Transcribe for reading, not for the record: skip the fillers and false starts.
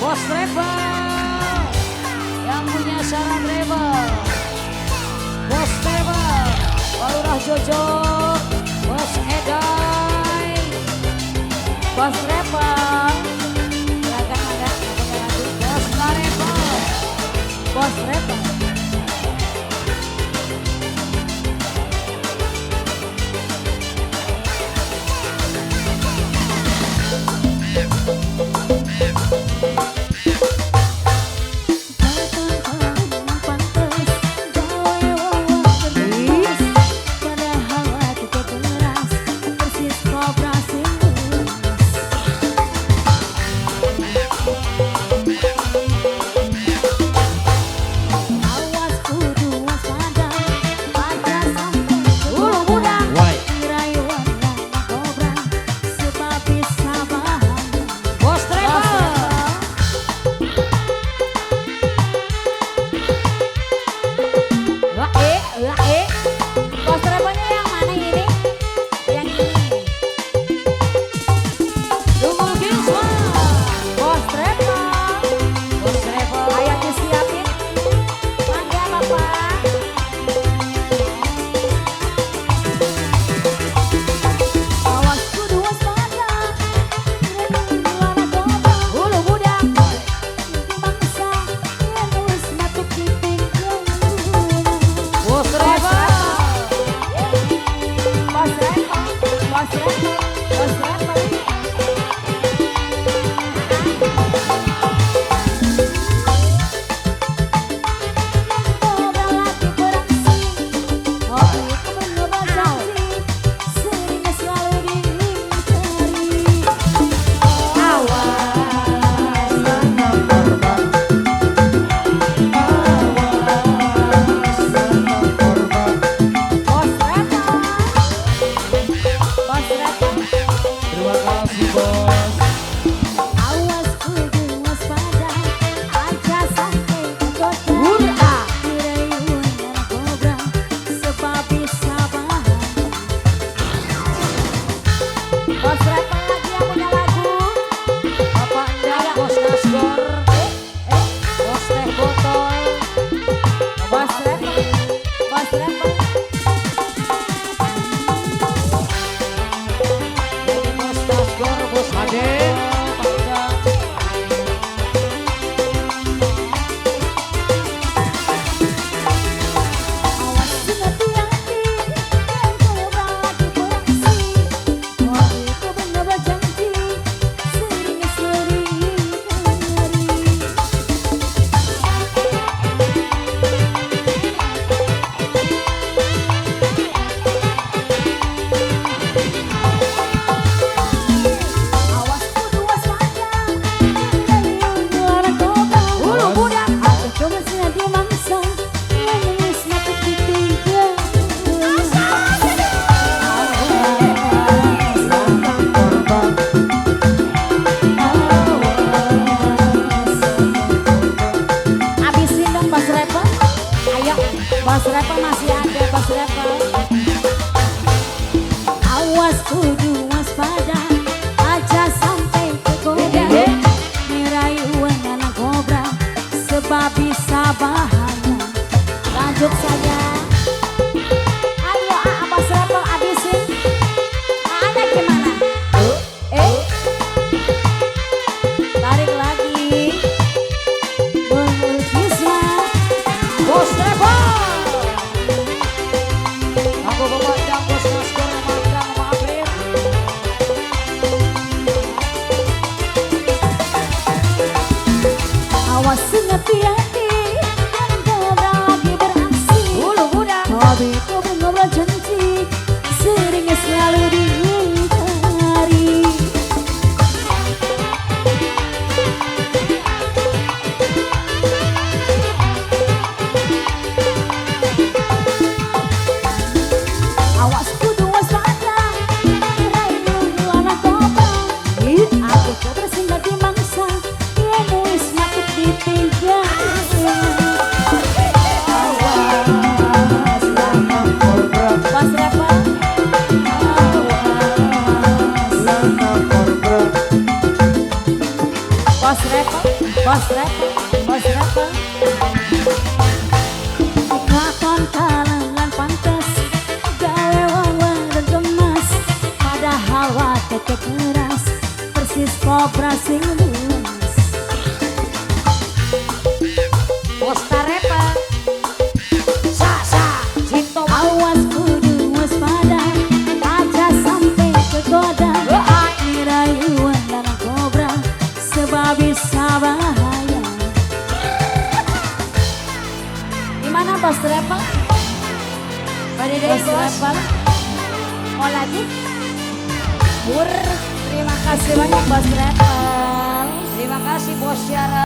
Bos Travel yang punya Sarah Travel, Bos Travel, Lurah Jojo, Bos Edai, Bos Travel, silakan mangga, Bos Travel, Bos Travel. Bos Travelnya yang mana ini? Yang ini. Tunggu Gisma. Bos Travel. Bos Travel. Ayo disiapin. Mangga Bapak. Awas kudu waspada. Hulu budak. Bangsa yang wis matuk diping. Bos Travel. Bos Travel, Bos Travel, Bos Travel. Bos Travel. Bos Travel. Terima kasih bos. Awas kudu waspada, aja sampai kegoda. Hurra. Dirayuan kobra, sebab bisa bahaya. Bos Travel lagi yang punya lagu. Bapak Endang, Bos Nasgor, Bos Teh Botol, Bos Travel, Bos Travel. Bos Nasgor, Bos Ade. Pak Endang. Awas hati-hati, yang kobra lagi beraksi. Hobi ku bener janji, sering sering ngeri. Awas kudu waspada, dirayuan kobra. Hulu budak. Aku coba jadi mangsa, nangis mati ditinggal. Abisin dong Bos Travel. Ayo, Bos Travel masih ada Bos Travel. Awas kudu waspada, aja sampai kegoda. Dirayuan anak kobra, sebab bisa bahaya. Lanjut saja. Ayo, Bos Travel abisin. Ada gimana? Tarik lagi. Bengul Kisma. Bos Travel. Aku Bapak Endang, Bos Nasgor, Mama Endang, Mama April. Awas hati-hati, yang kobra lagi beraksi. Hulu budak. Hobi ku ngobrol janji, sering selalu diingkari. Awas kudu waspada, dirayu anak kobra. Aku kobra sing dadi mangsa, yen wis matuk ditinggal. Awas lanang kobra. Bos Travel. Awas Lanang kobra. Bos Travel, Bos Repel, Bos Repel. Katon kalangan pantes gawe wong wadon gemes, padahal wateke keras persis kobra sing luwes. Bos Tarepa. Sa sa Cinto. Awas kudu waspada, aja sampai kegoda. Dirayuan lanang kobra sebab bisa bahaya. Gimana Bos Repel? Pada dari Bos bos. Repel. Mau lagi? Pur, terima kasih banyak Bos Repel. Terima kasih Bos Syara.